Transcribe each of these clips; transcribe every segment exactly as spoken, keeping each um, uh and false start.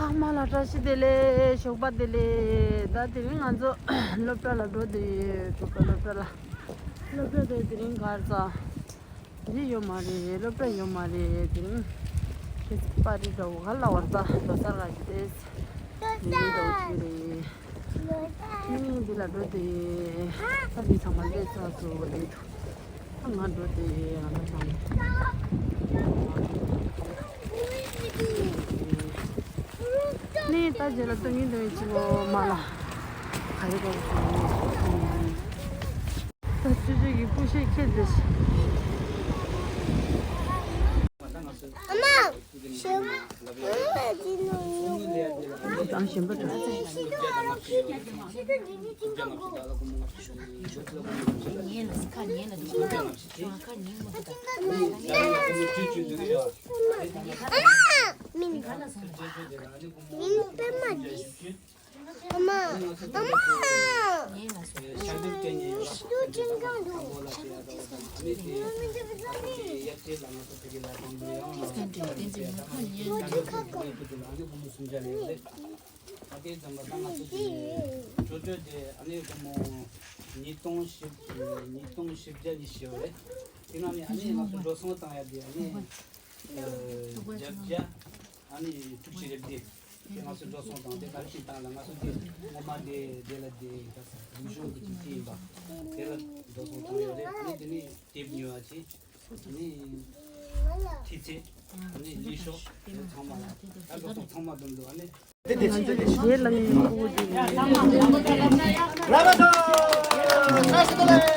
ཨ་མ་ལགས་བཀྲ་ཤིས་བདེ་ལེགས། ཞོགས་པ་བདེ་ལེགས། ད་དེ་རིང་ང་ཚོ་སློབ་གྲྭ་ལ་འགྲོ་བསྡད་ཡོད། གྲོགས་པོ་སློབ་གྲྭ་ལ། སློབ་གྲྭ་དེ་དེ་རིང་གར་ཚ། འདི་ཡོད་མ་རེད། སློབ་གྲྭ་ཡོད་མ་རེད། དེ་རིང་ཁྱེད་ཚོ་པར་རི་འདྲ་བོ་ག་ལ་བར་ད་ལོ་གསར་ག་ཞིག་ཏེ། འདི་འདྲ་བོ་ཞིག་རེད། ནི་འདི་ལ་འགྲོ་དེ། ད་འདི་ཚང་མ་སླེབས་ཚར་སོང་། ལེགས་འདུག་ད་ང་འགྲོ་དེ་ང་ཚོ་ཚང་མ། ནི་ད་རྗེས་ལ་སྟོན་གྱིན་འདུག་ཅིག་འོ་མ་ལ། ག་རེ་ག་རེ་བྱུང་། ད་ཆུ་ཆུ་གི་ཀུ་ཤའི་ཁྱེར་དེ། ཨ་མ། ཞེ་མ། ཨ་མ། ཅི་ནོ་ཡོ། ཨ་ཞེ་མ་འདྲ། ཨ་མ། མིན། མིན་པད་མ་འདི། ཨ་མ། ཨ་མ། ཤ་དུག་སྤྲད་ཉེན་ཡོད་ལ། ཤ་དུག་སྤྲད་ཉེན་ཡོད་ལ། ཨ་མ་མི་འདི་བཟོ་ནི། ཡ་ཅེ་ལ་ང་ཚོ་ཕ་གི་ལ་དང་པོ་ཡང་ལ་ང་ཚོ་ཕ་གི་ལ་ཡོད་ལ། ཨ་ནི་སྒོར་མོ་སུམ་བརྒྱ་ལས་ཡོད་རེད། ད་དེ་ཙམ་པ་ད་ང་ཚོ་གི་ཅོ་ཅོ་དེ་ཨ་ནི་སྒོར་མོ་ཉིས་སྟོང་བཞི། ཉིས་སྟོང་བཞི་བརྒྱ་ཉི་ཤུ་ཡོད་རེད། དེ་ནང་ནས་ཨ་ནི་ང་ཚོ་འགྲོ་སོང་བཏང་ཡ་དེ་ཨ་ནི་བརྒྱད་བརྒྱ། ཨ་ནི་དྲུག་ཅུ་རེད་དེ། དེ་ང་ཚོ་འགྲོ་སོང་དང་དེ་ག་རེ་ཞིག་བཏང་ལ། ང་ཚོ་དེ་སྔོན་མ་དེ་དེ་ལ་དེ་ག་ས་རིག་གཞུང་གི་ཅིག་ཅིག་ཡིན་པ་དེ་ལ་འགྲོ་སོང་བཏང་ཡོད་རེད། ཨ་ནི་དེ་ནི་དེབ་ཉོ་བ་ཅིག་ཨ་ནི་ཐིག་ཚད། ཨ་ནི་ལི་ཤོག་དེ་ཚང་མ་ལ་ད་འགྲོ་སོང་ཚང་མ་བསྡོམས་འདུག་ཨ་ནི། དེ་དེ་ཚིག་དེ་ལས་ཞེས་ལ་ངའི་ཕྲུ་གུ་དེ། ར་བ་དང་ས་ཞིག་ཏུ་ལས།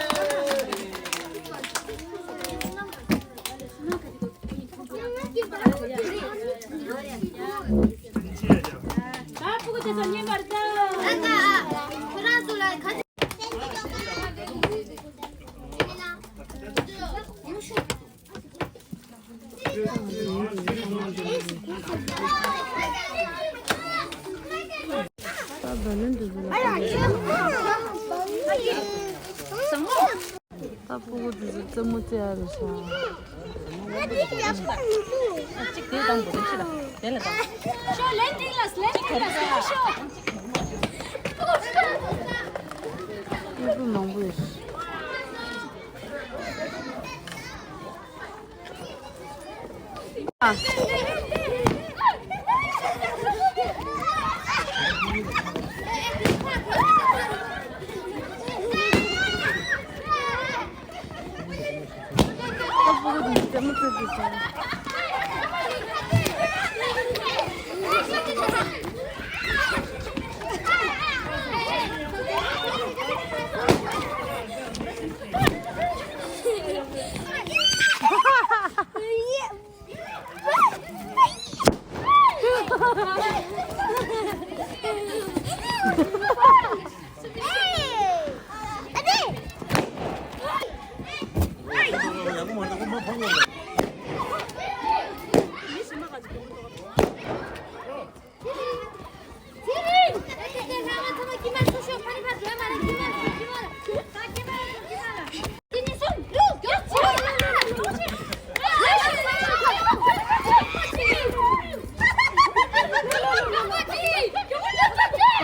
ད་ཕྲུ་གུ་དེ་ཚོ་རྩེད་མོ་རྩེ་ཡ་རེད་ཤག་གཅིག་དེ་དང་པོ་དེ་ཕྱི་ལ་དེ་ལ་དང་། ཤོག་ལན་ཏིང་ལ་ལན་ཏིང་ལ་ཤོག་ཤོག་ཕྲུ་གུ་མང་པོ་ཡོད།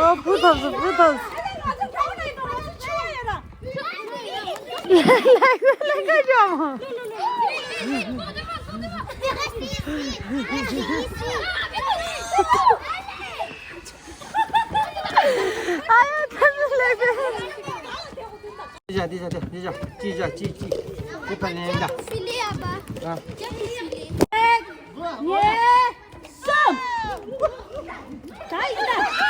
ཨོ་བུ་ཐབས་སུ་བུ་ཐབས། ལེགས་ལེགས་ཀ་ཅོ་མོ། ཨ་ཡ་ཐབས་སུ་ལེགས་ཀ། དེ་བཞག་དེ་བཞག་དེ་བཞག་ཅི་བཞག་ཅི་ཅི། དེ་ཕ་ལེན་ད། ཨ། གཉིས། གསུམ། ད་ཡིན་ད།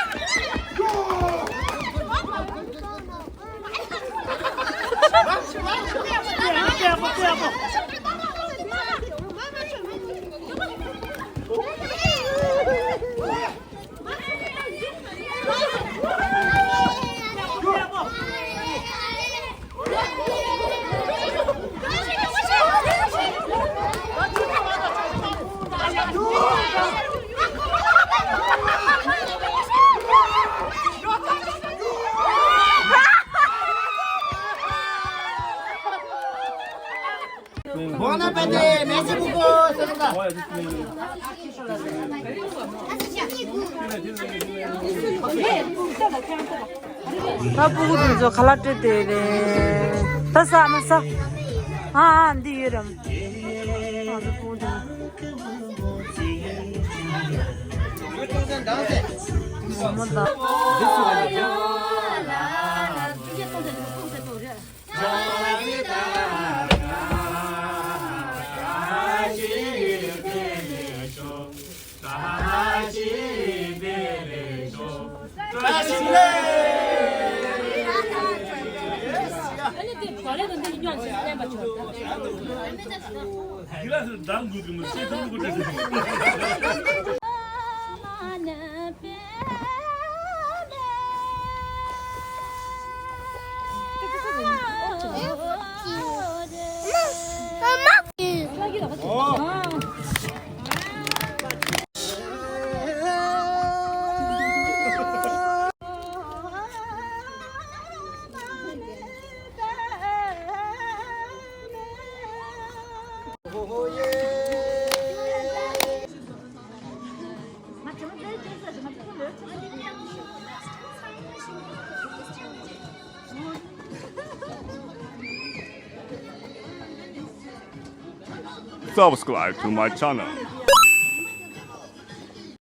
Bon appétit, merci beaucoup, c'est ça. ད་སྤུ་གུ་དེ་ཚོ་ཁ་ལག་སྤྲད་དེ་རེད། ད་ཟ་མ་ཟ། ཨ་ཨ་འདི་ཡོད་རམ། ཨ་ད་སྤུ་གུ་དེ། ཟ་མ་ད། Subscribe to my channel.